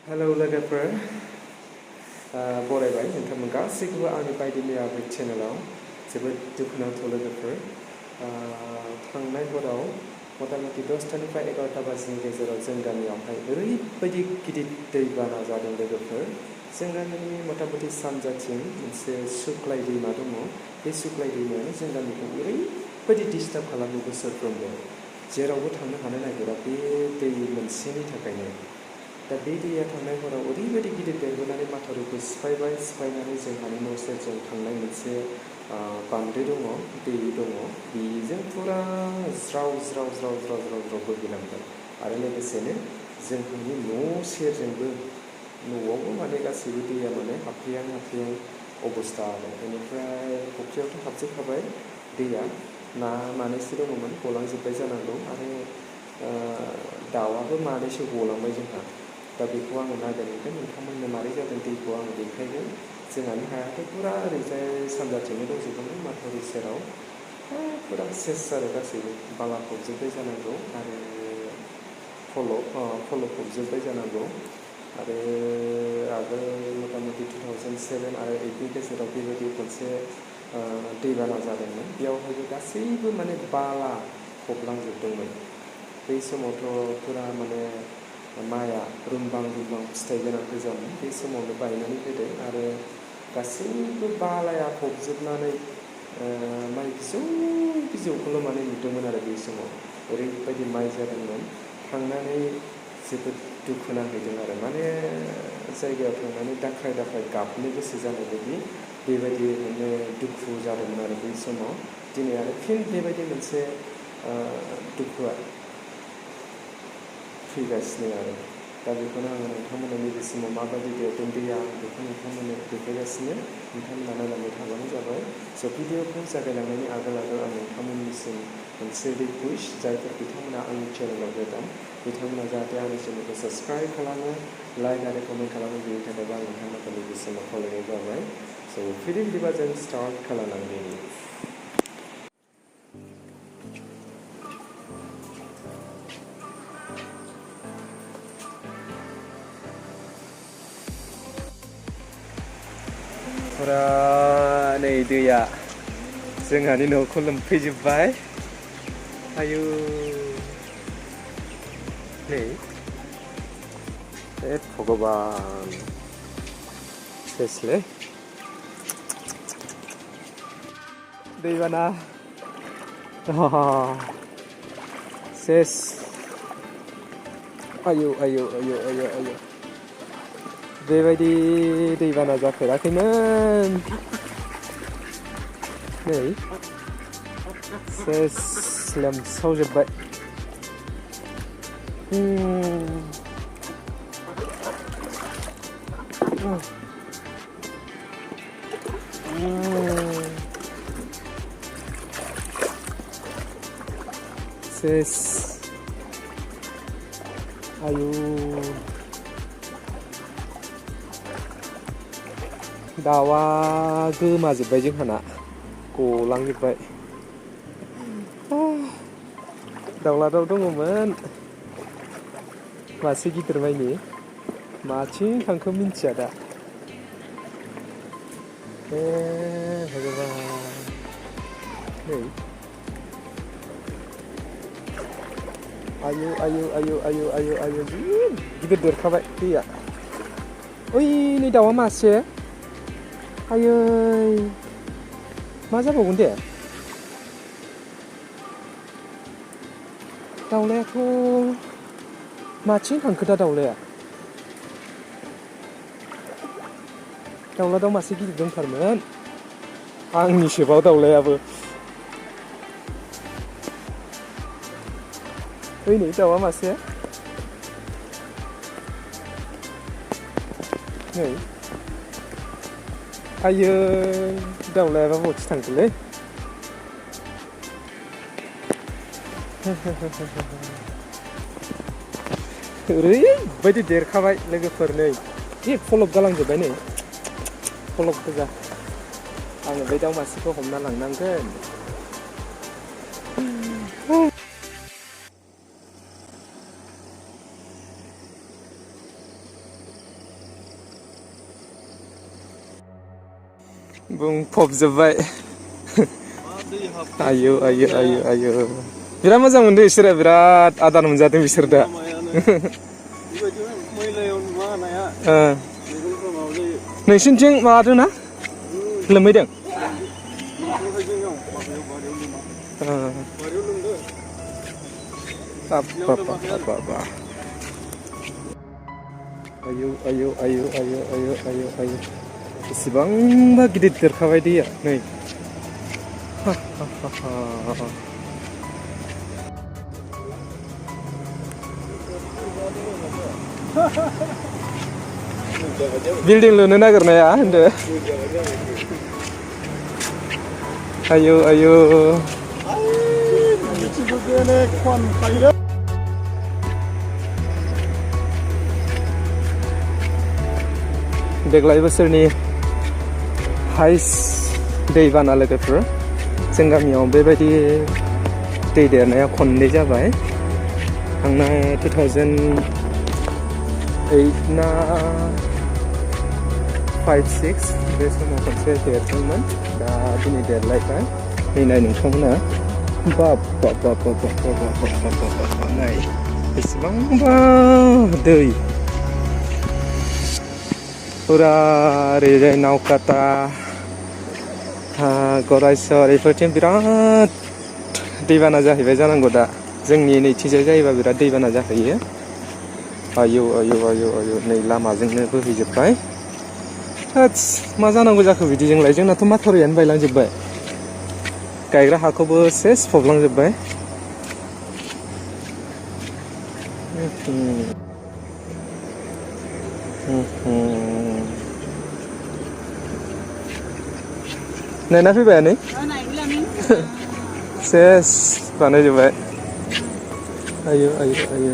hello लोगोफोर बरायबाय नोंथांमोन गासैखौबो आंनि बायदि मैया आपडेट चेनेलाव जोबोद दुखुनांथाव लोगोफोर थांनाय हराव मथा-मथि 10टानिफ्राय 11टा बाजिनि गेजेराव जों गामियावहाय ओरैबायदि गिदिर दैबाना जादों लोगोफोर जों गामिनि मथा-मथि सानजाथिं मोनसे सुक्लाय दैमा दङ बे सुक्लाय दैमायानो जों गामिखौ ओरैबायदि डिस्टार्ब खालामो बोसोरफ्रोमबो जेरावबो थांनो हानो नागिरा बे दै मोनसेनि थाखायनो दा बे दैया थांनाय हराव ओरैबायदि गिदिर देरबोनानै माथावरिखौ सिफायनानै जोंहानि न' सेरजों थांनाय मोनसे बान्दो दङ दै दङ बेजों फुरा ज्राव बोहैलांबाय आरो लोगोसेनो जोंहानि न' सेरजोंबो न'आवबो माने गासैबो दैया माने हाबफैहां अबस्था आरो बेनिफ्राय फुख्रियावथ' हाबजोबखाबाय दैया ना मानैसो दङमोन गलांजोब्बाय जानांगौ आरो दाउआबो मानैसो गलांबाय जोंहा दा बेखौ आङो नागिरहैगोन नोंथांमोननो मारै जादों दैखौ आङो देखायगोन जोंहानि हायाथ' फुरा ओरैजाय सानजाथिंनो दंजोबोमोन माथावरि सेराव फुरा सेस आरो गासैबो बाला फबजोब्बाय जानांगौ आरो फल' फबजोब्बाय जानांगौ आरो आगोल मथा-मथि 2007 आरो 2008नि गेजेराव बेबायदि मोनसे दैबाना जादोंमोन बेयावहायबो गासैबो माने बाला फबलांजोबदोंमोन बै समावथ' फुरा माने माइआ रुमबां फिथाइ गोनां गोजामोन बे समावनो बायनानै फैदों आरो गासैबो बालाया फबजोबनानै माइ बिजौखौल' माने नुदोंमोन आरो बे समाव ओरैबायदि माइ जादोंमोन थांनानै जोबोद दुखु नांहैदों आरो माने जायगायाव थांनानै दाख्राय गाबनो गोसो जानाय बायदि बेबायदि माने दुखु जादोंमोन आरो बै समाव दिनै आरो फिन बेबायदि मोनसे दुखुआ फैगासिनो आरो दा बेखौनो आङो नोंथांमोननो नैबे समाव माबायदि देरदों दैया आं बेखौ नोंथांमोननो देखायगासिनो नोंथांमोना नायलांबाय थाबानो जाबाय स' भिडिअखौ जागायलांनायनि आगोल आं नोंथांमोननिसिम मोनसे रिकुवेस्ट जायफोर बिथांमोना आंनि चेनेलाव गोदान बिथांमोना जाहाथे आंनि चेनेलखौ साबस्क्राइब खालामो लाइक आरो कमेन्ट खालामो बेनि थाखायबो आं नोंथांमोनखौ नैबे समाव खावलायनाय जाबाय स' बिदिबा जों स्टार्ट खालामलांदिनि फुरा नै दैया जोंहानि न'खौ लोमफैजोब्बाय आयु नै भगबान सेसलै दैबाना सेस आयु बेबायदि दैबाना जाफेराखैमोन नै सेस लोमसावजोब्बाय सेस आयु दाउआ गोमाजोब्बाय जोंहाना गलांजोब्बाय दाउला दाउ दङमोन मासे गिदिर माइनि माथिं थांखो मिन्थिया दा भगबान नै आयु जि गिदिर देरखाबाय दैया ओइ नै दाउआ मासे आयै मा जाबावगोन दे दाउलायाथ' माथिं थांखो दा दाउला दाउ मासे गिदिर दंथारमोन आंनिसोबाव दाउलायाबो ओइ नै दाउआ मासे नै आयै दाउलायाबा बहाथो थांखोलै ओरैबायदि देरखाबाय लोगोफोर नै फलब जालांजोब्बाय नै फलब गोजा आङो बे दाउ मासेखौ हमना लांनांगोन बुंफबजोब्बाय आयु आयु आयु आयु बिराद मोजां मोनदों बिसोरो बिराद आदार मोनजादों बिसोर दा नोंसिनिथिं माबादों ना लोमहैदों आयु आयु आयु आयु आयु आयु आयु बेसेबांबा गिदिर देरखाबाय दैया नै बिल्डिं लुनो नागिरनाया होनदो आयु आयु देग्लाय बोसोरनि हाइस दैबाना लोगोफोर जों गामियाव बेबायदि दै देरनाया खननै जाबाय थांनाय 2008 ना 5-6 बे समाव खनसे देरदोंमोन दा दिनै देरलायबाय नै नाय नोंथांमोना बाब बाब बाब बाब बाब बाब बाब नाय बेसेबांबा दै फुरा ओरैजाय नावकाता गरायसर बेफोरथिं बिराद दैबाना जाहैबाय जानांगौ दा जोंनि नैथिजाय जायोबा बिराद दैबाना जाहैयो आयु आयु आयु आयु नै लामाजोंनो बोहैजोब्बाय थोस मा जानांगौ जाखो बिदिजोंलाय जोंनाथ' माथावरियानो बायलांजोब्बाय गायग्रा हाखौबो सेस फबलांजोब्बाय नायना फैबाय नै सेस बानायजोब्बाय आयु आयु आयु